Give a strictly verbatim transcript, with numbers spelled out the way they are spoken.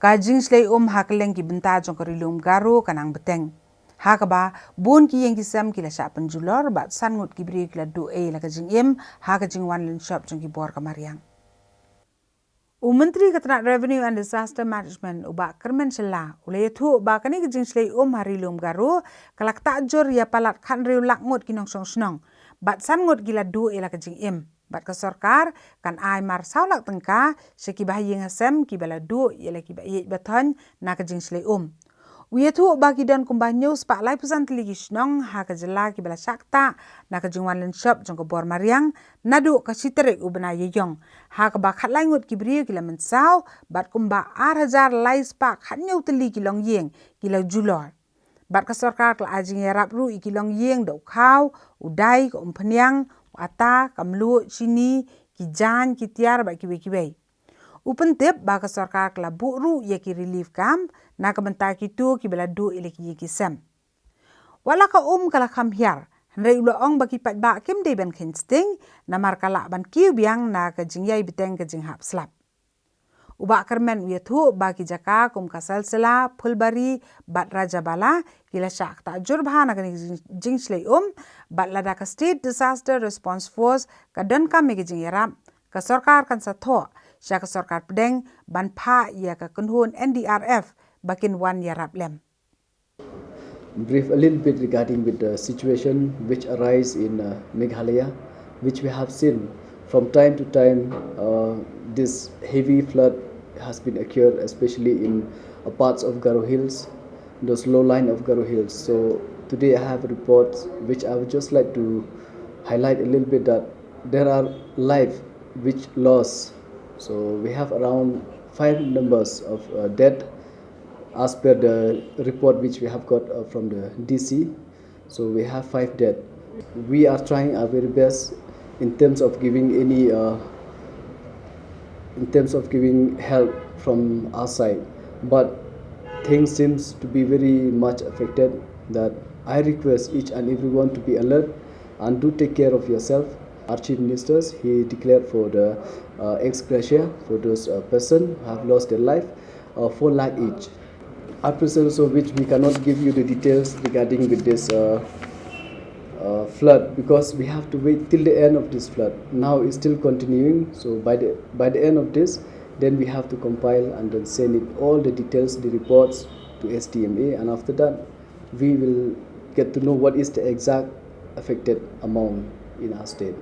Ka jingshlei um ha kylleng ki bynta jong ka Ri Lum Garo ka nang bteng, ha kaba bun ki ïing ki sem ki la shah pynjulor bad san ngut ki briew ki la duh ei la ka jingim ha ka jingwan lynshop jong ki bor ka mariang. U Myntri ka tnat Revenue and Disaster Management, u Bah Kyrmen Shylla, u la ïathuh ba kane ka jingshlei um ha Ri Lum Garo ka la ktah jur ïa palat khathynriew lak ngut ki nongshong shnong bad san ngut ki la duh ei la ka jingim. Bad ka sorkar kan ai mar saw lak tyngka sha ki bahaïing hasem ki ba la duh ïa la ki ba ïeit ba thoiñ na ka jingshlei um. U ïathuh ba ki don kumba hynñiew spah laiphew san tylli ki shnong ha ka jylla ki ba la shah ktah na ka jingwan lynshop jong ka bor mariang naduh ka shi tarik u bnai Ïaïong, ha kaba khatlai ngut ki briew ki la mynsaw bad kumba ar hajar lai spah khathynñiew tylli ki longïing ki la julor. Bad ka sorkar ka la ai jingïarap ruh ïa ki longïing da u khaw, u dai, ka umphniang, u ata, ka mluh, shini, ki jaiñ, ki tiar bad kiwei kiwei. U pyntip ba ka sorkar ka la buh ruh ïa ki relief camp na ka bynta kito ki ba la duh ei la ki ïing ki sem. Wat la ka um ka la kham hiar, hynrei u la ong ba ki paidbah kim dei ban kheiñ sting namar ka lah ban kiew biang na ka jingïai bteng ka jinghap slap. U Bah Kyrmen u ïathuh ba ki jaka kum ka Salsila, Phulbari bad Rajabala ki la shah ktah jur bha na kane ka jing-, jingshlei um, bad lada ka State Disaster Response Force ka donkam ïa ka jingïarap, ka sorkar kan sa thoh sha ka sorkar pdeng ban phah ïa ka kynhun N D R F ba kin wan ïarap lem. Brief a little bit regarding with the situation which arise in uh, Meghalaya, which we have seen from time to time. Uh, this heavy flood has been occurred, especially in uh, parts of Garo Hills, those low line of Garo Hills. So today I have reports which I would just like to highlight a little bit, that there are life which lost. So we have around five numbers of uh, death as per the report which we have got uh, from the D C. So we have five dead. We are trying our very best in terms of giving any, uh, in terms of giving help from our side, but things seems to be very much affected. That I request each and everyone to be alert and do take care of yourself. Our chief ministers, he declared for the uh, ex gratia for those uh, person who have lost their life uh, four lakh each. At present also, which we cannot give you the details regarding with this uh, uh, flood, because we have to wait till the end of this flood. Now it's still continuing. So by the by the end of this, then we have to compile and then send it all the details, the reports to S D M A, and after that, we will get to know what is the exact affected amount in our state.